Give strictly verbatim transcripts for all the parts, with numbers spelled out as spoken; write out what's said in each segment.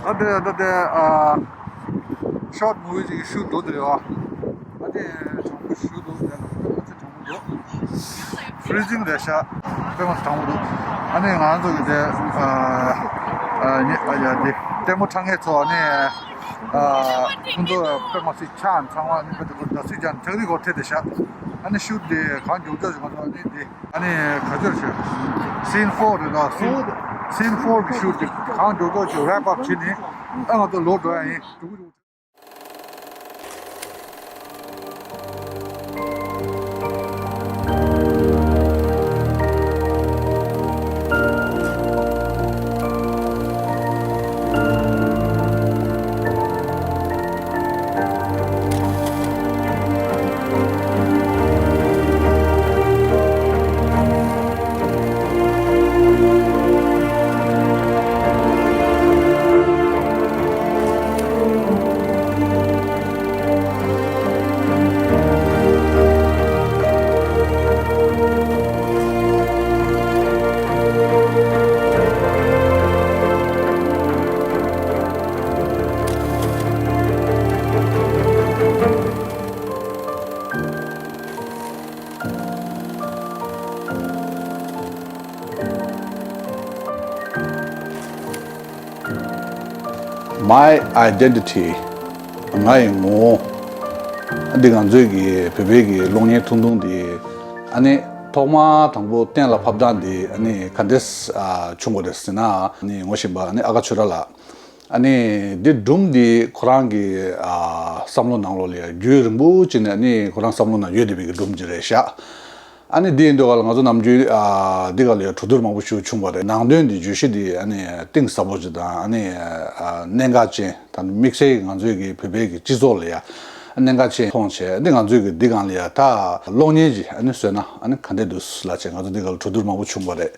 ད་དེ་ད་དེ་ཨ། ཤོཊ་མུ་ཝི་ཅིག་ཤུཊ་འགྲོ་དེ་རེད་བ། ཨ་ནི་གྲང་མོ་ཞེ་པོ་འདུག་དེ་ལ་ཨ་ཙི་གྲང་མོ་འདུག་ཕི་རི་ཛིང་རེད་ཤག་དཔེ་མ་གྲང་མོ་འདུག་ཨ་ནི་ང་ཚོ་གི་དེ་ཨ་ཨ་ཉི་ཨ་ཡ་དེ་ལྟད་མོ་འཁྲབ་མཁན་ཚོ་ཨ་ནི་ཨ་ཁོང་ཚོ་དཔེ་མ་སྲིད་ཆགས་ཚང་མ་ཨ་ནི་དཔེ་དེ་ཁོ་ཟླ་ཚིགས་ཀྱང་ཐག་རིང་གོ་ཐེ་དེ་ཤག་ཨ་ནི་ཤུཊ་དེ་གང་མགྱོགས་མགྱོགས་ཞིག་ང་ཚོ་ཨ་ནི་དེ། ཨ་ནི་ག་ཚོད་ཞུ། སིན་ཕོར་རེད་དོ། སིན་སིན་ཕོར་གྱི་ཤུཊ་དེ་གང་མགྱོགས་མགྱོགས་ཀྱི་རེབ་ཨབ་བྱེད་ནས་ཨ་ང་ཚོ་ལོག་འགྲོ་ཡ་ཡིན། My identity. ང་ཡི་ངོ་བོ། འདི་ང་ཚོའི་གི་བོད་པའི་གི་གློག་བརྙན་ཐུང་ཐུང་འདི། ཨ་ནི་ཐོག་མ་དང་པོ་གཏན་ལ་ཕབ་སྟངས་འདི་ཨ་ནི་ག་འདྲས་ཨ་བྱུང་དགོས་རེད་ཟེར་ན། ཨ་ནི་ངོ་ཤེས་པ་ཨ་ནི་ཨ་ཁ་ཆོས་གྲགས་ལགས། ཨ་ནི་འདི་སྒྲུང་འདི་ཁོ་རང་གི་ཨ་བསམ་བློ་ནང་ལོགས་ལ་ཡ་རྒྱུན་རིང་པོ་ཅིག་ནས་ཨ་ནི་ཁོ་རང་བསམ་བློ་ནང་ཡོད་བསྡད་པའི་གི་སྒྲུང་ཅིག་རེད་ཤག་ཨ་ནི་འདི་ཡིན་དུས་ག་ལ་ང་ཚོ་ནམ་རྒྱུན་ཨ་འདི་ག་ལ་ཡ་གྲོས་བསྡུར་མང་པོ་ཞིག་བྱུང་བ་རེད། ནང་དོན་འདི་བརྗོད་གཞི་འདི་ཨ་ནི་གཏིང་ཟབ་པོ་ཅིག་དང་ཨ་ནི་ཨ་གནད་འགག་ཅན་ད་དམིགས་བསལ་གྱི་ང་ཚོའི་གི་བོད་པའི་གི་སྤྱི་ཚོགས་ལ་ཡ་གནད་འགག་ཅན་མཐོང་བྱས། འདི་ང་ཚོའི་གི་འདི་སྒང་ལ་ཡ་ད་གློག་བརྙན་ཅིག་ཨ་ནི་བཟོས་ན་ཨ་ནི་ག་འདྲས་འདུག་ལབ་བྱས་ང་ཚོ་འདི་ག་ལ་གྲོས་བསྡུར་མང་པོ་བྱུང་བ་རེད།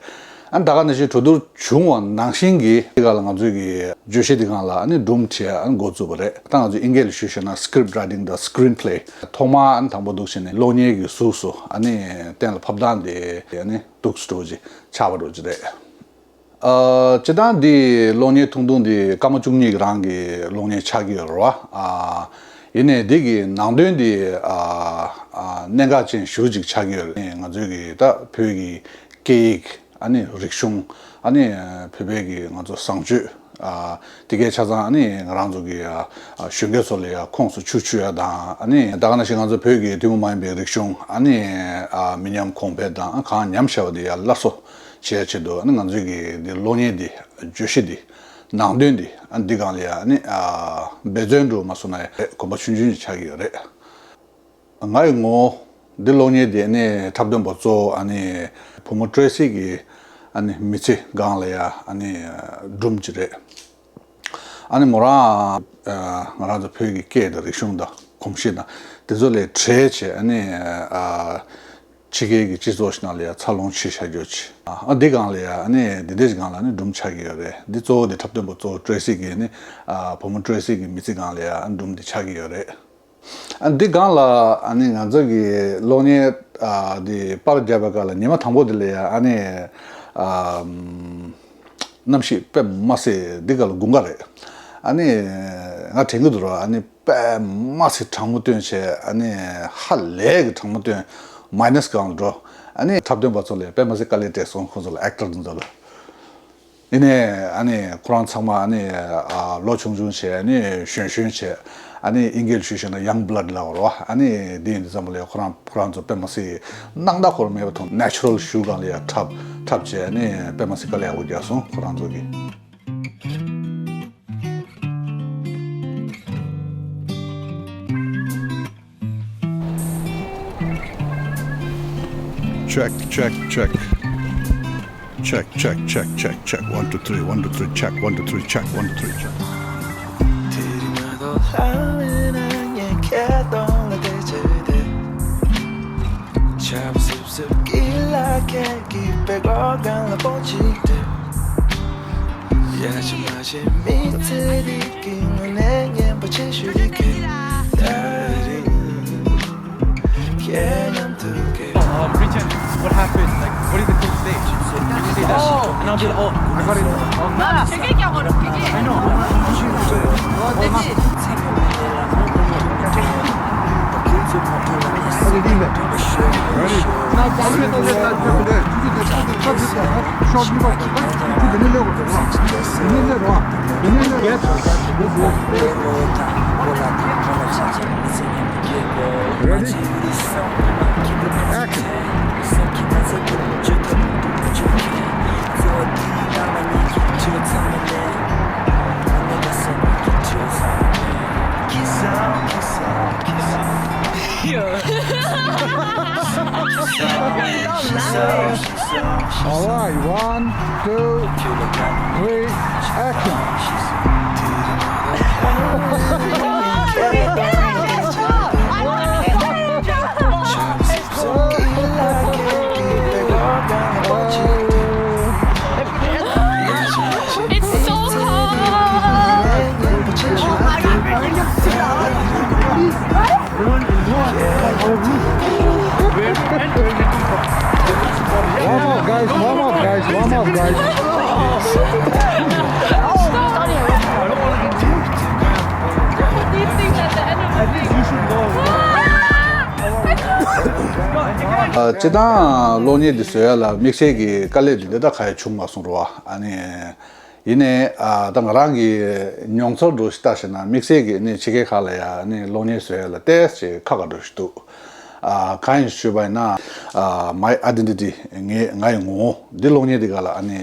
ཨ་ནི་ད་ག་ནང་བཞིན་གྲོས་བསྡུར་བྱུང་བ་ནང་བཞིན་གྱི་དེ་ག་ལ་ང་ཚོའི་གི་བརྗོད་གཞི་དེ་སྒང་ལ་ཨ་ནི་སྒྲུང་བྲིས་ཨ་ནི་འགོ་བཙུགས་པ་རེད། ད་ང་ཚོ་དབྱིན་སྐད་ལ་ཞུས་བཤད་ན་script writing དང་screenplay། ཐོག་མ་ཨ་ནི་དང་པོ་འདུག་བྱས་ནས་གློག་བརྙན་གྱི་གཟུགས་སུ་ཨ་ནི་གཏན་ལ་ཕབ་སྟངས་དེ་ཨ་ནི་འདུག་སེ་འགྲོ་གི་ཆགས་པ་འགྲོ་གི་རེད། ཨ་སྤྱིར་བཏང་འདི་གློག་བརྙན་ཐུང་ཐུང་འདི་སྐར་མ་བཅུ་གཉིས་ཀྱི་རང་གི་གློག་བརྙན་ཆགས་ཀྱི་ཡོད་རེད་བ། ཨ་ཡིན་ནའི་འདི་གི་ནང་དོན་འདི་ཨ་ཨ་གནད་འགག་ཅན་ཞེ་པོ་ཅིག་ཆགས་ཀྱི་ཡོད་རེད། ང་ཚོའི་གི་ད་བོད་ཀྱི་སྐད་ཡིག་ཨ་ནི་རིག་གཞུང་ཨ་ནི་བོད་པའི་གི་ང་ཚོ་བཟང་སྤྱོད་ཨ་དེ་གའི་ཆ་ཚང་ཨ་ནི་ང་རང་ཚོ་གི་ཨ་གཞོན་སྐྱེས་ཚོ་ལ་ཡ་ཁོངས་སུ་ཆུད་ཆུད་ཡ་དང་། ཨ་ནི་ད་ག་ནང་བཞིན་ང་ཚོ་བོད་ཀྱི་ཐུན་མོང་མ་ཡིན་པའི་རིག་གཞུང་ཨ་ནི་ཨ་མི་ཉམས་གོང་འཕེལ་དང་གང་ཉམས་བཞག་པ་དེ་ཡ་སླར་གསོ་བྱེད་ཡ་ཆེད་དུ་ཨ་ནི་ང་ཚོའི་གི་འདི་གློག་བརྙན་འདི་བརྗོད་གཞི་འདི་ནང་དོན་འདི་ཨ་འདི་སྒང་ལ་ཡ་ཨ་ནི་ཨ་འབད་བརྩོན་འགྲོ་མ་སོང་ན་ཡ་གོམ་པ་ཆུང་ཆུང་ཅིག་ཆགས་ཀྱི་ཡོད་རེད། ང་ཡི་ངོ་བོ། འདི་གློག་བརྙན་དེ་ནི་འཁྲབ་སྟོན་པ་གཙོ་བོ་ཨ་ནི་བུ་མོ་ཀྲེ་སི་གི་ཨ་ནི་མི་ཚེ་སྒང་ལ་ཡ་ཨ་ནི་སྒྲུང་ཅིག་རེད། ཨ་ནི་མོ་རང་ཨ་ང་རང་ཚོ་བོད་ཀྱི་སྐད་དང་རིག་གཞུང་དང་གོམས་གཤིས་དང་དེ་ཚོ་ལས་བྲལ་བྱས་ཨ་ནི་ཨ་ཕྱི་རྒྱལ་གྱི་སྤྱི་ཚོགས་ཤིག་ནང་ལ་ཡ་འཚར་ལོངས་བྱེད་བཞག་རྒྱུ་ཅིག་ཨ་འདི་སྒང་ལ་ཡ་ཨ་ནི་འདི་འདྲའི་སྒང་ལ་ཨ་ནི་སྒྲུང་ཆགས་ཀྱི་ཡོད་རེད། འདི་གཙོ་བོ་དེ་འཁྲབ་སྟོན་པ་གཙོ་བོ་ཀྲེ་སི་གི་ཨ་ནི་ཨ་བུ་མོ་ཀྲེ་སི་གི་མི་ཚེ་སྒང་ལ་ཡ་ཨ་ནི་སྒྲུང་འདི་ཆགས་ཀྱི་ཡོད་རེད། ཨ་འདི་སྒང་ལ་ཨ་ནི་ང་ཚོ་གི་གློག་བརྙན་ཨ་འདི་པར་རྒྱབ་པའི་སྐབས་ལ་ཉི་མ་དང་པོ་དེ་ལ་ཡ་ཨ་ནི་ཨ་གནམ་གཤིས་དཔེ་མ་སྲིད་འདི་སྐབས་ལ་དགུན་ཁ་རེད། ཨ་ནི་ང་དྲན་གྱི་འདུག་ར། ཨ་ནི་དཔེ་མ་སྲིད་གྲང་མོ་བཏོན་བྱས་ཨ་ནི་ཧ་ལས་ཀྱི་གྲང་མོ་བཏོན། མའི་ནས་སྒང་ལ་འགྲོ། ཨ་ནི་འཁྲབ་སྟོན་པ་ཚོ་ལ་དཔེ་མ་སྲིད་དཀའ་ལས་སྤྲད་སོང་། ཁོ་ཚོ་ལ་ཨེག་ཊར་འདི་ཚོ་ལ། ཡིན་ནའི་ཨ་ནི་ཁོ་རང་ཚང་མ་ཨ་ནི་ཨ་ལོ་ཆུང་ཆུང་བྱས། ཨ་ནི་གཞོན་གཞོན་བྱས། ཨ་ནི་དབྱིན་སྐད་ལ་ཞུས་བྱས་ན་ཡང་བི་ལཌ་ལབ་དགོས་རེད་བ། ཨ་ནི་འདི་ཡིན་དུས་ཙམ་པ་ལ་ཁོ་རང་ཁོ་རང་ཚོ་དཔེ་མ་སྲིད་སྣང་དག་ཁོ་རང་མེད་པ་མཐོང་། ནེ་ཅུ་རལ་ཤུ་སྒང་ལ་ཡ་འཁྲབ་འཁྲབ་བྱས། ཨ་ནི་དཔེ་མ་སྲིད་དཀའ་ལས་ཡག་པོ་རྒྱག་སོང་ཁོ་རང་ཚོ་གིས། Check, check, check. Check, check, check, check, check. One, two, three, one, two, three, check, one, two, three, check, one, two, three, check. དེ་རིང་ང་དང་ལྷ་མིན་ན་ངས་ཁྱེད་གདོང་ལ་བལྟས་བྱས་བསྡད། ཆབ་སིབ་སིབ་ཀྱི་ལ་ཁད་ཀྱི་དཔེ་ཀློག་སྒང་ལ་པོ་གཅིག་སྡོད། ཡ་ཆི་མ་ཆི་མི་ཚེ་འདི་གི་དངོས་གནས་སྙན་པ་ཆེ་ཤོས་འདི་གི་ད་རིང་ཁྱེད་མཉམ་དུ་སྐྱེ། Um, Richard, what happened? Like, what is the current stage? Current stage? Oh, and I'll be like, oh, I got it. Oh, no. Check it out, check it. I know. Ready? My dad. Yes. Ready? Action. All right, one, two, three, action. It's so cold. Warm up, guys, warm up, guys, warm up, guys. ཨ། སྤྱིར་བཏང་གློག་བརྙན་འདི་བཟོ་ཡ་ལ་དམིགས་བསལ་གྱི་དཀའ་ལས་འདི་འདྲ་ད་ག་ཡང་བྱུང་མ་སོང་རོ། ཨ་ནི། ཡིན་ནའི་ཨ། ད་ང་རང་གི་མྱོང་ཚོར་འདྲ་ཞིག་ལྟ་བྱས་ན་དམིགས་བསལ་གྱི་ནི་ཕྱི་རྒྱལ་ཁག་ལ་ཡ་ནི་གློག་བརྙན་བཟོ་ཡ་ལ་ཏོག་ཙམ་ཁག་ཁག་འདྲ་ཞིག་འདུག་ཨ། གང་ཡིན་ཞུས་པ་ཡིན་ན། ཨ། My Identity། ངའི་ངའི་ངོ་བོ་འདི་གློག་བརྙན་འདི་ག་ལ་ཨ་ནི་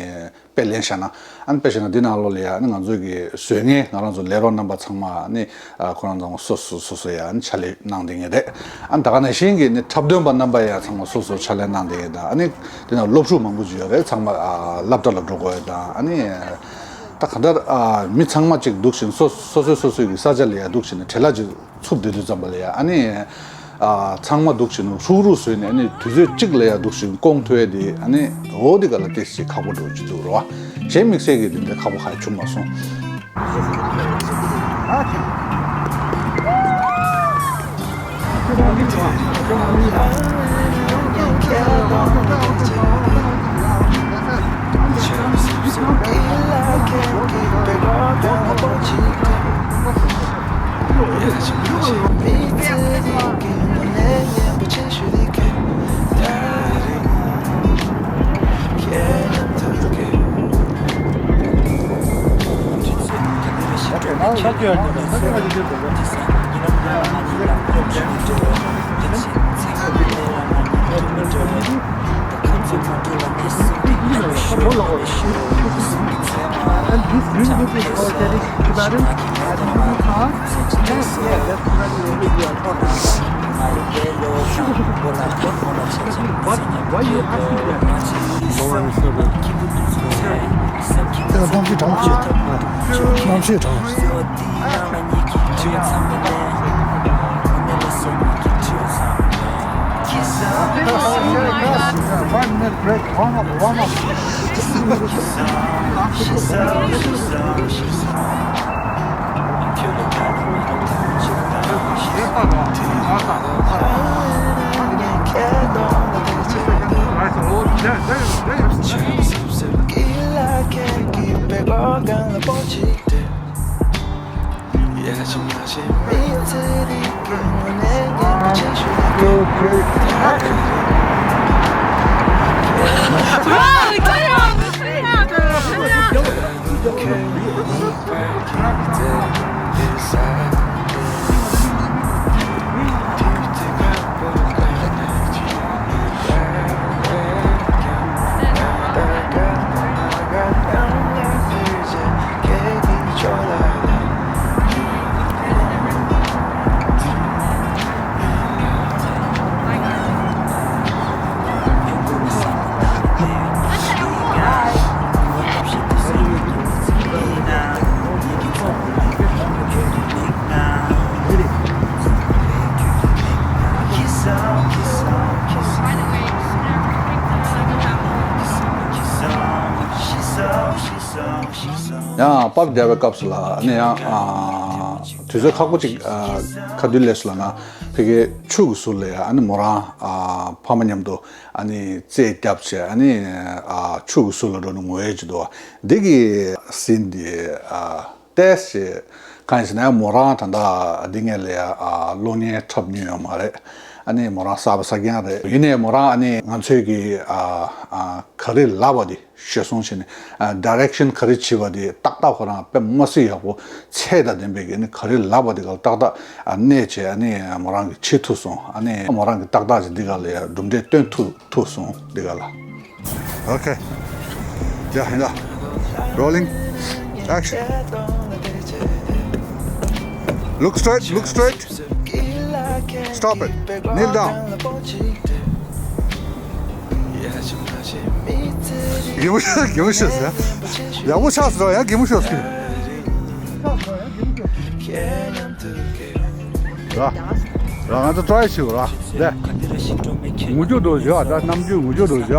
དཔེ་ལེན་བྱས་ན། ཨ་ནི་དཔེ་བྱས་ན་འདི་ནང་ལོགས་ལ་ཡ་ནི་ང་ཚོའི་གི་བཟོ་མཁན་ང་རང་ཚོ་ལས་རོགས་རྣམ་པ་ཚང་མ་ནི། ཨ། ཁོ་རང་ཚང་མ་སོ་སོ་སོ་སོ་ཡ་ནི་ཕྱག་ལས་གནང་བསྡད་མཁན་རེད། ཨ་ནི་ད་ག་ནང་བཞིན་གྱི་ནི་འཁྲབ་སྟོན་པ་རྣམ་པ་ཡ་ཚང་མ་སོ་སོ་ཕྱག་ལས་གནང་བསྡད་མཁན་དང་། ཨ་ནི་དེ་ནང་སློབ་ཕྲུག་མང་པོ་ཅིག་ཡོད་རེད། ཚང་མ་ཨ། སློབ་གྲྭ་ལ་འགྲོ་དགོས་ཡ་དང་། ཨ་ནི་ད་ག་འདྲ། ཨ། མི་ཚང་མ་ཅིག་འདུག་བཞིན་སོ་སོ་སོས་སོ་སོའི་གི་ས་ཆ་ལ་ཡ་འདུག་བཞིན་ནས་བྲེལ་བ་ཅིག་ཚུབ་བསྡད་དུས་ཙམ་པ་ལ་ཡ། ཨ་ནི། ཨ། ཚང་མ་འདུག་བཞིན་ཧུག་ཧུག་བཟོས་ནས། ཨ་ནི་དུས་ཚོད་གཅིག་ལ་ཡ་འདུག་བཞིན་སྐོང་ཐུབ་ཡ་དེ། ཨ་ནི་འོ་དེ་ག་ལ་ཏོག་ཙམ་ཁག་པོ་འདྲ་བོ་ཅིག་འདུག་རོ། གཞན་དམིགས་བསལ་གྱི་དེ་འདྲ་ཁག་པོ་ག་ཡང་བྱུང་མ་སོང་། And this green book is for Tibetan. Yes, yes, that's what we are talking about. What, why you asking that? Lower is so good. ད་གནམ་གཤིས་གྲང་མོ་ཞིག་གནམ་གཤིས་གྲང་མོ་ཞིག Five minute break, warm up, warm up. ཡང་པབ་རྒྱག་པའི་སྐབས་སུ་ལ་ནི་ཡང་ཨ། དུས་ཚོད་ཁག་པོ་ཅིག་ཨ་ག་དུས་སླེབས་སོང་ལབ་ན། ཕ་གིའི་ཆུ་གི་ཟུར་ལ་ཡ་ཨ་ནི་མོ་རང་ཨ་ཕ་མ་མཉམ་དུ་ཨ་ནི་རྩེད་བརྒྱབ་བྱས། ཨ་ནི་ཨ་ཆུ་གི་ཟུར་ལ་འགྲོ་ནས་ངུ་ཡས་ཅིག་འདུག་འདི་གི་སིན་འདི་ཨ་ཏོག་ཙམ་གང་ཡིན་ཟེར་ན། མོ་རང་ད་ལྟ་འདི་སྔོན་ལ་ཡ་ཨ་གློག་བརྙན་འཁྲབ་མྱོང་ཡོད་མ་རེད། ཨ་ནི་མོ་རང་གསར་པ་གསར་རྐྱང་རེད། ཡིན་ནའི་མོ་རང་ཨ་ནི་ང་ཚོའི་གི་ཨ་ཨ་ག་རེ་ལབ་པ་དེ་ཤེས་སོང་བྱས་ནས། ཨ་ཌའི་རེག་ཤན་ག་རེ་བྱེད་པ་དེ་ཏག་ཏག་ཁོ་རང་དཔེ་མ་སྲིད་ཡག་པོ་ཚད་དང་ལྡན་པའི་གི་ནི་ག་རེ་ལབ་པ་དེ་ག་ལ་ཏག་ཏག་ཨ་གནས་བྱས། ཨ་ནི་མོ་རང་གིས་བྱེད་ཐུབ་སོང་། ཨ་ནི་མོ་རང་གིས་ཏག་ཏག་ཅིག་འདི་ག་ལ་ཡ་གྲུབ་འབྲས་སྟོན་ཐུབ་ཐུབ་སོང་འདི་ག་ལ། Okay. Yeah, yeah. Rolling. Action. Look straight, look straight. Stop it. Kneel down. གད་མོ་ཤོར། གད་མོ་ཤོར་ཟེར། ཡག་པོ་ཆགས་སོང་། ཡང་གད་མོ་ཤོར་སོང་། ར། ར་ང་ཚོ་ཊ་རའི་བྱེད་དགོས་ར། དེ། ངུ་རྒྱུ་འདུག་བཞག་ད་རྣམ་འགྱུར་ངུ་རྒྱུ་འདུག་བཞག་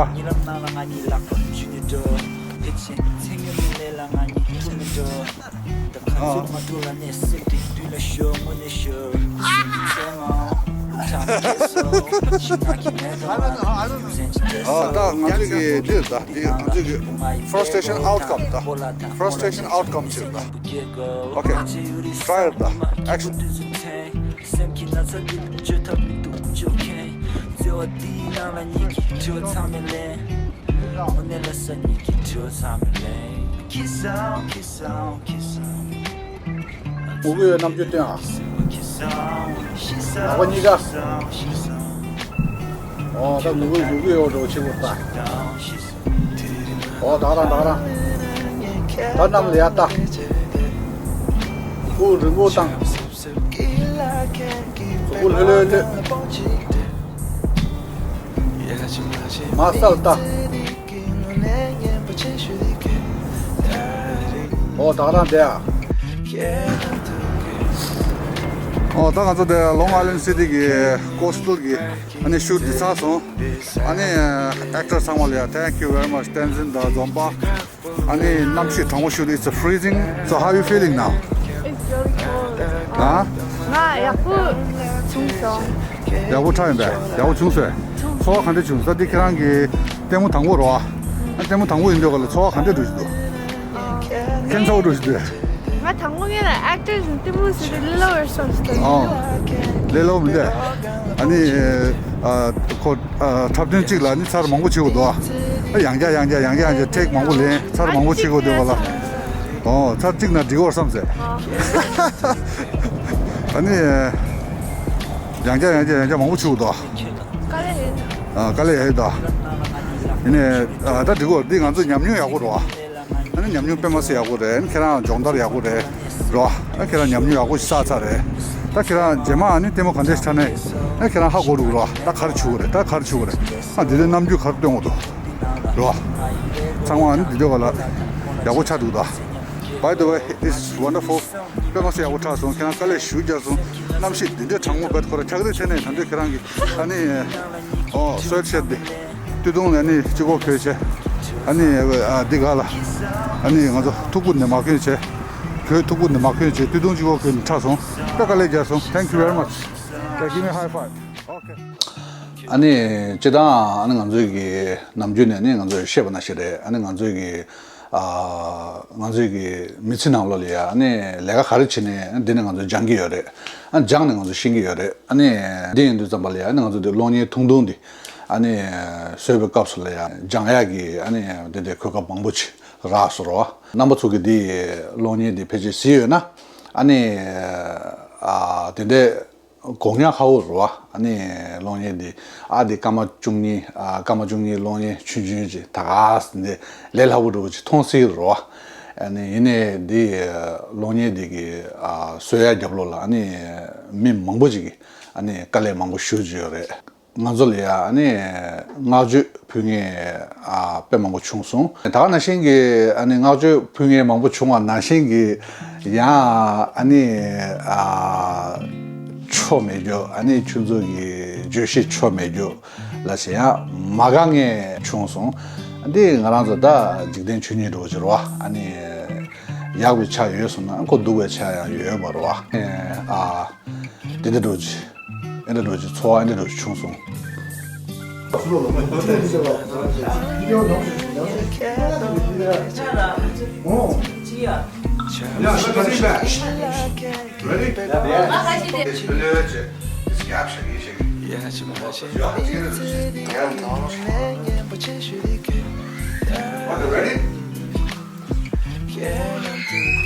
ཨ་ད་ང་ཚོ་གི་འདི་ད་འདི་ང་ཚོ་གི་frustration outcome ད། Frustration outcome བྱེད་ད། Okay. Try it ད། Action. སེམས་ཀྱི་ན་ཚ་འདི་བཅོས་ཐབས་མི་འདུག་བཅོས་མཁན། བརྩེ་བ་འདིའི་ནང་ལ་ཉིད་ཀྱི་དྲི་བ་ཚང་མས་ལན། དངོས་གནས་ལ་ས་ཉིད་ཀྱི་དྲི་བ་ཚང་མས་ལན། ཁྱི་སང་ཁྱི་སང་ཁྱི་སང་། ངུ་གི་ཡོད་རྣམ་འགྱུར་སྟོན་ཨ། ཁྱི་སང་ཁྱི་སང་ལག་པ་གཉིས་ཀ། ཁྱི་སང་ཁྱི་སང་། ཨོ་ད་ངུ་གི་ངུ་གི་ཡོད་འགྲོ་ཆེ་བོ་ད། ཁྱི་སང་ཁྱི་སང་། ཨོ་ད་རང་ད་རང་། ད་གནམ་ལ་ཡར་ལྟ། སྐུ་རིང་པོ་བཏང་། གཟུགས་པོ་ལྷོད་ལྷོད་ལྷོད། མར་ས་ལ་ལྟ། ཨོ་ད་རང་བསྡད་ཨ། ཨོ་ད་ང་ཚོ་དེ་Long Island City གི་Coastal གི་ཨ་ནི་ཤུཊ་འདི་ཚར་སོང་། ཨ་ནི་ཨེག་ཊར་ཚང་མ་ལ་ཡ། Thank you very much བསྟན་འཛིན་དང་འཛོམས་པ། ཨ་ནི་གནམ་གཤིས་གྲང་མོ་ཤུགས་ཏུ། It's freezing. So how you feeling now? It's very cold. ཨ། ང་ཡག་པོ་བྱུང་སོང་། ཡག་པོ་ཆགས་ཡིན་པས། ཡག་པོ་བྱུང་སོང་། ཚོར་བ་ག་འདྲ་བྱུང་ས། འདི་ཁྱེད་རང་གི་ལྟད་མོ་དང་པོ་རེད་བ། ཨ་ལྟད་མོ་དང་པོ་ཡིན་དུས་ག་ལ་ཚོར་བ་ག་འདྲ་འགྲོ་བཞིན་འདུག་ཁྱེད་ཚོར་བ་འགྲོ་བཞིན་འདུག་ང་དང་པོ་ངས་ལ་ཨེག་ཊར་ལྟད་མོ་ཟེར་དུས་ལེ་ལོ་བར་སོང་ཟེར། ཨོ། ལེ་ལོ་མི་འདུག་ཨ་ནི་ཨ་ཁོ་ཨ་འཁྲབ་སྟོན་གཅིག་ལ་ནི་ཚར་མང་པོ་བྱེད་དགོས་འདུག་ཨ་ཡང་བསྐྱར་ཡང་བསྐྱར་ཡང་བསྐྱར་ཡང་བསྐྱར་ཐེག་མང་པོ་ལེན། ཚར་མང་པོ་བྱེད་དགོས་འདུག་ག་ལ། ཨོ་ཚར་གཅིག་ན་འགྲིག་གོ་བསམ་ཟེར། ཨ་ནི་ཡང་བསྐྱར་ཡང་བསྐྱར་ཡང་བསྐྱར་མང་པོ་བྱེད་དགོས་འདུག་དཀའ་ལས་ཡོད། ཨ་དཀའ་ལས་ཡོད་ད། ཡིན་ནའི་ཨ་ད་འགྲིག་གོ་འདི་ང་ཚོ་ཉམས་མྱོང་ཡག་པོ་རེད་བ། ཨ་ནི་ཉམས་མྱོང་དཔེ་མ་སྲིད་ཡག་པོ་རེད། ཨ་ནི་ཁྱེད་རང་སྦྱོང་བརྡར་ཡག་པོ་རེད་རོ། ཨ་ཁྱེད་རང་ཉམས་མྱོང་ཡག་པོ་ཞིག་བསགས་ཚར་རེད། ད་ཁྱེད་རང་རྗེས་མ་ཨ་ནི་ལྟད་མོ་ག་འདྲས་ཤིག་འཁྲབ་ནའི་ཨ་ཁྱེད་རང་ཧ་གོ་འགྲོ་གི་རོ། ད་ག་རེ་བྱེད་དགོས་རེད། ད་ག་རེ་བྱེད་དགོས་རེད། ཨ་འདི་འདྲའི་རྣམ་འགྱུར་ག་རེ་སྟོན་དགོས་འདུག་རོ། ཚང་མ་ཨ་ནི་འདི་འདྲ་བ་ལ་ཡག་པོ་ཆགས་འདུག་ད། By the way, it's wonderful. དཔེ་མ་སྲིད་ཡག་པོ་འཁྲབ་སོང་། ཁྱེད་རང་དཀའ་ལས་ཞེ་པོ་རྒྱག་སོང་། གནམ་གཤིས་འདི་འདྲའི་གྲང་མོ་བར་ཁོ་ར་ཁྱག་རིལ་ཐེབས་ནའི་ད་འདོད་ཁྱེད་རང་གི་ཨ་ནི་ཨོ་སོལ་ཤེར་འདི། སྟོད་ཐུང་ལ་ནི་གཅིག་པོ་གོན་བྱས། ཨ་ནི་ཨ་འདི་ག་ལ། ཨ་ནི་ང་ཚོ་ཐུག་པོ་འདི་མ་གོན་བྱས། གོས་ཐུག་པོ་འདི་མ་གོན་བྱས། སྟོད་ཐུང་གཅིག་པོ་གོན་ནས་འཁྲབ་སོང་། དཔེ་དཀའ་ལས་རྒྱག་སོང་། Thank you very much. Okay, give me a high five. Okay. ཨ་ནི་སྤྱིར་བཏང་ཨ་ནི་ང་ཚོའི་གི་ནམ་རྒྱུན་ནས་ནི་ང་ཚོས་བཤད་པ་ནང་བཞིན་རེད། ཨ་ནི་ང་ཚོའི་གི་ཨ་ང་ཚོའི་གི་མི་ཚེ་ནང་ལོགས་ལ་ཡ་ཨ་ནི་ལས་ཀ་ག་རེ་བྱེད་ནའི་འདི་ནི་ང་ཚོས་སྦྱང་གི་ཡོད་རེད། ཨ་སྦྱངས་ནས་ང་ཚོས་ཤེས་ཀྱི་ཡོད་རེད། ཨ་ནི་འདི་ཡིན་དུས་ཙམ་པ་ལ་ཡ་ཨ་ནི་ང་ཚོ་འདི་གློག་བརྙན་ཐུང་ཐུང་འདི་ཨ་ནི་བཟོས་པའི་སྐབས་སུ་ལ་ཡ་སྦྱང་ཡག་གི་ཨ་ནི་འདི་འདྲའི་གོ་སྐབས་མང་པོ་ཅིག་རག་སོང་རོ། རྣམ་པ་ཚོ་གི་འདི་གློག་བརྙན་འདི་ཕལ་ཆེར་གཟིགས་ཡོད་ན་ཨ་ནི་ཨ་དེ་འདྲའི་དགོས་ཉག་ཁ་པོ་རེད་བ། ཨ་ནི་གློག་བརྙན་འདི་ཨ་འདི་སྐར་མ་བཅུ་གཉིས་ཨ་སྐར་མ་བཅུ་གཉིས་གློག་བརྙན་ཆུང་ཆུང་ཅིག་ད་ག་ས་འདི་ལས་སླ་པོ་འདྲ་བོ་ཅིག་མཐོང་སྲིད་རེད་བ། ཨ་ནི་ཡིན་ནའི་འདི་གློག་བརྙན་འདི་གི་ཨ་བཟོ་ཡ་རྒྱབ་ལོགས་ལ་ཨ་ནི་མི་མང་པོ་ཅིག་གིས་ཨ་ནི་དཀའ་ལས་མང་པོ་ཞེ་པོ་ཅིག་ཡོད་རེད། ང་ཚོ་ལ་ཡ་ཨ་ནི་བསྔགས་བརྗོད་ཕུལ་མཁན་ཨ་དཔེ་མང་པོ་བྱུང་སོང་། ད་ག་ནང་བཞིན་གྱི་ཨ་ནི་བསྔགས་བརྗོད་ཕུལ་མཁན་མང་པོ་བྱུང་བ་ནང་བཞིན་གྱི་ཡང་ཨ་ནི་ཨ་ཆོ་མེད་རྒྱུ། ཨ་ནི་ཁྱོད་ཚོ་གི་བརྗོད་གཞི་ཆོ་མེད་རྒྱུ་ལ་བྱས་ཡང་མ་དགའ་མཁན་བྱུང་སོང་། འདི་ང་རང་ཚོ་ད་འཇིག་རྟེན་ཆོས་ཉིད་འདྲ་བོ་ཅིག་རེད་བ། ཨ་ནི་ ཡག་པའི་ཆ་ཡོད་སོང་ན་ཁོ་སྡུག་པའི་ཆ་ཡང་ཡོད་པ་རེད་བ། ཨ། དེ་འདྲ་འདྲ་ཅིག་ཨེ་འདྲ་འདྲ་ཅིག་ཚོར་བ་ཨེ་འདྲ་འདྲ་ཅིག་བྱུང་སོང་། Ready? Yeah, yeah, yeah. It's caption, you should. Okay, ready?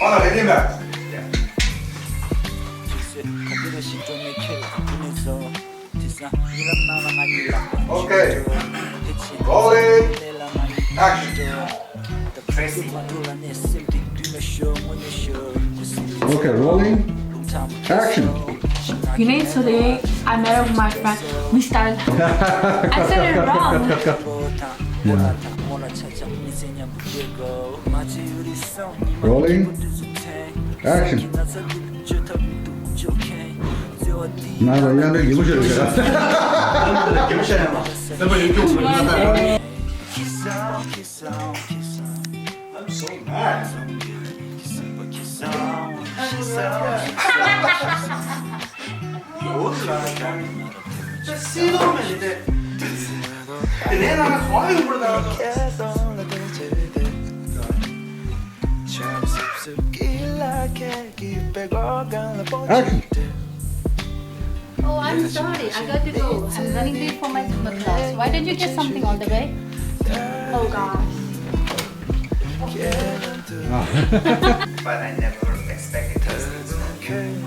All right, ready, man. Okay. Rolling. Action. Okay, rolling. Action. You know, today I met up with my friend. We started. I said it wrong. Yeah. Rolling. Action. ང་ལ་དབྱངས་འགྲོས་གད་མོ་ཤོར་ཡོད་ཤག་གད་མོ་ཤོར་ཡོད་མ། སེམས་པ་ཡོད་ཁྱོད་ངོ་ན། I'm so mad. Action. Oh, I'm sorry. I got to go. I'm running late for my Zumba class. Why don't you get something on the way? Oh, gosh. But I never expected these things.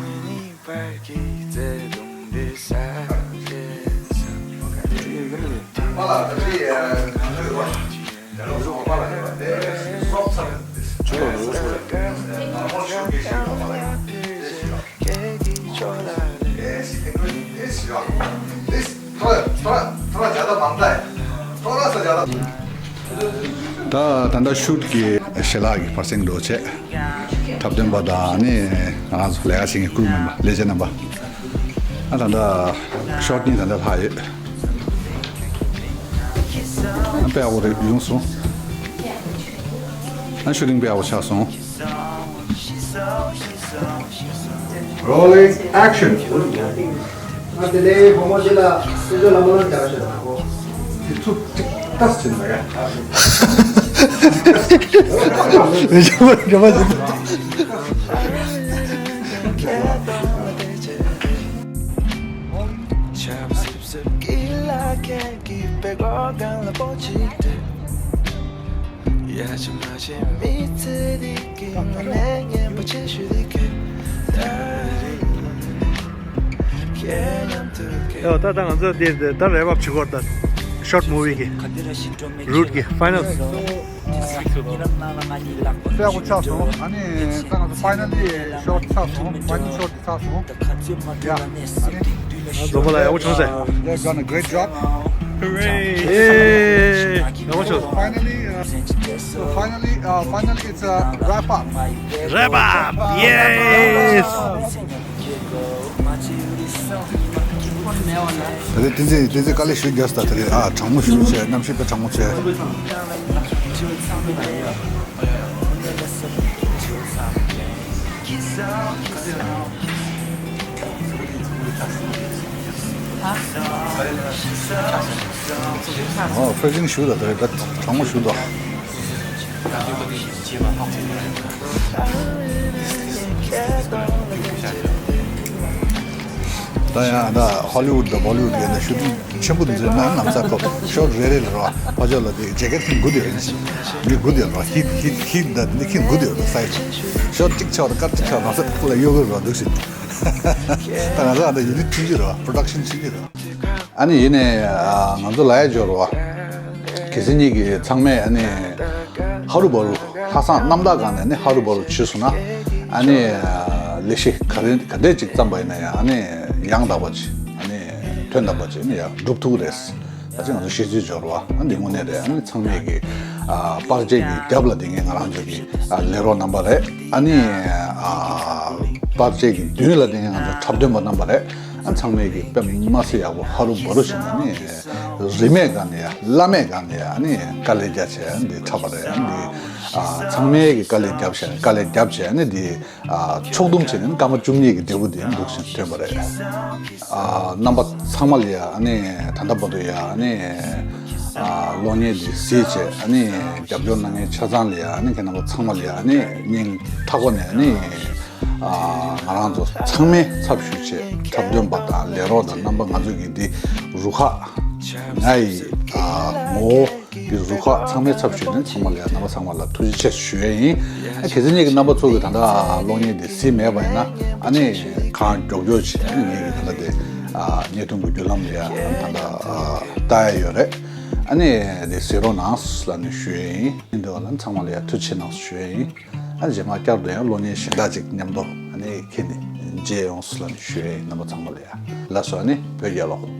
ད་ད་ལྟ་ཤུཊ་ཀྱི་ཞལ་ལག་གི་བར་གསེང་འགྲོ་བྱས། འཁྲབ་སྟོན་པ་དང་ནི་ང་རང་ཚོ་ལས་ཀ་བྱེད་མཁན་ཀུ་རུ་མེམ་བར་ལས་བྱེད་རྣམ་པ། ཨ་ད་ལྟ་ཤོཊ་གཉིས་ད་ལྟ་ལྷག་ཡོད། ཨ་དཔེ་ཡག་པོ་རེད་ཡོང་སོང་། ཨ་ཤུ་ཊིང་དཔེ་ཡག་པོ་ཆགས་སོང་། Rolling, action. ང་དེ་ནས་བུ་མོ་དེ་ལ་སྲིད་ཇུས་ལ་མ་ལོན་རྒྱག་ཤོད་དང་གོ། དེ་ཚུར་ཅིག་ཏག་ཟིན་མ་ཡ། རེད་ཆོག་པ་རེད་པ་ཟིན། ཡོ། ད་ད་ང་ཚོ་འདིར་ད་རེབ་བབ་བྱེད་སྐོར་ད་ཤོཊ་མུ་ཝི་གི་རུཊ་གི་ཕའི་ནལ། ཡག་པོ་ཆགས་སོང་། ཨ་ནི་ད་ང་ཚོ་ཕའི་ནལ་ལི་ཤོཊ་ཆགས་སོང་། ཕའི་ནལ་ཤོཊ་ཆགས་སོང་། ཡ། ཨ་ནི་རྫོང་པ་ལགས་ཡག་པོ་བྱུང་ཟེར། They've done a great job. Hooray! ཡེ། ཡག་པོ་བྱུང་། Finally, uh, so finally, uh, finally, it's a wrap up. Wrap up! Yes! ད་རེས་བསྟན་འཛིན་བསྟན་འཛིན་དཀའ་ལས་ཞེ་པོ་རྒྱག་སོང་། ད་རེས་ཨ་གྲང་མོ་ཞེ་པོ་བྱས། གནམ་གཤིས་དཔེ་གྲང་མོ་བྱས། ཨོ་ཕེ་ཟིང་ཞུ་ད། ད་རེས་ད་གྲང་མོ་ཞུ་ད། ད་ཡང་ད་ཧོ་ལི་ཝུཌ་དང་བོ་ལི་ཝུཌ་ཡིན་ན་ཤུ་ཊིང་ཆེན་པོ་འདི་ཚོའི་ནང་ལམ་སང་ཁོ་ཤོཊ་རེ་རེ་ལ་རོ། ཕར་ཕྱོགས་ལ་དེ་ཇེ་ཀེཊ་ཁྱེར་དགོས་དེ་རེད། མི་དགོས་དེ་རོ། ཧིཊ་ཧིཊ་ཧིཊ་ད་དེ་ཁྱེར་དགོས་དེ་རོ། སའི་ཌི་ཤོཊ་གཅིག་ཆགས་དང་སྐར་གཅིག་ཆགས་ལམ་སང་ཁོ་ལ་གཡོ་གི་རོ་འདུག་ཟེར། ད་ང་ཚོ་ཨ་ད་ཡུ་ནིཊ་ཆུང་ཆུང་རོ། པྲོ་ཌག་ཤན་ཆུང་ཆུང་རོ། ཨ་ནི་ཡིན་ནའི་ང་ཚོ་ལ་ཡ་འབྱོར་བ། གལ་སྲིད་ཉིད་ཀྱི་ཚང་མས་ཨ་ནི་ཧ་རུ་བ་རུ་ལྷག་བསམ་རྣམ་དག་སྒང་ནས་ནི་ཧ་རུ་བ་རུ་བྱས་སོང་ན། ཨ་ནི་ལས་གཞི་ག་རེ་ག་འདྲས་ཅིག་བརྩམས་པ་ཡིན་ན་ཡང་ཨ་ནི་ཡང་དག་པ་ཅིག་ཨ་ནི་དོན་དམ་པ་ཅིག་ནི་ཡང་འགྲུབ་ཐུབ་ཀྱི་རེད། ད་ཅི་ང་ཚོ་གཞི་རྩའི་འབྱོར་བ་ཨ་འདི་དངོས་གནས་རེད། ཨ་ནི་ཚང་མས་ཀྱི་ཨ་པར་ཆས་ཀྱི་རྒྱབ་ལ་དེ་ངས་ང་རང་ཚོ་གི་ཨ་ལས་རོགས་རྣམ་པ་རེད། ཨ་ནི་ཨ་པར་ཆས་ཀྱི་མདུན་ལ་དེ་ངས་ང་ཚོ་འཁྲབ་སྟོན་པ་རྣམ་པ་རེད། ཚང་མས་ཀྱི་དཔེ་མ་སྲིད་ཡག་པོ་ཧ་རུ་བ་རུ་བྱས་ནས་ནི་རིས་མེད་སྒང་ནས་ཡ་བླ་མེད་སྒང་ནས་ཡ་ནི་དཀའ་ལས་རྒྱག་བྱས་འདི་འཁྲབ་པ་རེད། འདི་ཨ་ཚང་མས་ཀྱི་དཀའ་ལས་རྒྱབ་བྱས་དཀའ་ལས་རྒྱབ་བྱས་ནི་འདི་ཨ་ཕྱོགས་བསྡོམས་བྱས་ནས་སྐར་མ་བཅུ་གཉིས་ཀྱི་འབྲས་བུ་འདི་འདུག་སེ་ཐོན་པ་རེད། ཨ་རྣམ་པ་ཚང་མ་ལ་ཡ་ནི་ད་ལྟ་བར་དུ་ཡ་ནི་ཨ་གློག་བརྙན་འདི་གཟིགས་བྱས་ཨ་ནི་རྒྱབ་སྐྱོར་གནང་མཁན་ཆ་ཚང་ལ་ཡ་ནི་ཁྱེད་རྣམ་པ་ཚང་མ་ལ་ཡ་ནི་སྙིང་ཐག་པ་ནས་ནི། ང་རང་ཚོ་ཚང་མའི་ཚབ་ཞུས་བྱས་འཁྲབ་སྟོན་པ་དང་ལས་རོགས་དང་རྣམ་པ་ང་ཚོ་གི་འདི་རུ་ཁག་ང་ཡི་ངོ་བོ་གི་རུ་ཁག་ཚང་མའི་ཚབ་ཞུས་ནས་ཚང་མ་ལ་ཡང་རྣམ་པ་ཚང་མ་ལ་ཐུགས་རྗེ་ཆེ་ཞུ་ཡས་ཡིན། ཨ་གལ་སྲིད་ངེད་ཀྱི་རྣམ་པ་ཚོ་གི་ད་ལྟ་གློག་བརྙན་འདི་གཟིགས་མེད་པ་ཡིན་ན་ཨ་ནི་གང་མགྱོགས་མགྱོགས་བྱས་ངེད་ཀྱི་ད་ལྟ་དེ་བརྙན་ཐུང་གི་བརྒྱུད་ལམ་ལ་ཡང་ད་ལྟ་ལྟ་ཡ་ཡོད་རེད། ཨ་ནི་དེ་གཟིགས་རོགས་གནང་ལབ་ནས་ཞུ་ཡས་ཡིན། ཡིན་འདུག་ལ་ཚང་མ་ལ་ཡང་ཐུགས་རྗེ་ཆེ་གནང་ཞུ་ཡས་ཡིན། ཨ་རྗེས་མ་བསྐྱར་དུ་ཡང་གློག་བརྙན་གཞན་དག་ཅིག་མཉམ་དུ་ཨ་ནི་ཁྱེད་ནི་མཇལ་ཡོང་སུ་ལ་ནི་ཞུ་ཡས་རྣམ་པ་ཚང་མ་ལ་ཡ་ལགས་སོ། ཨ་ནི་བོད་རྒྱལ་ལོ།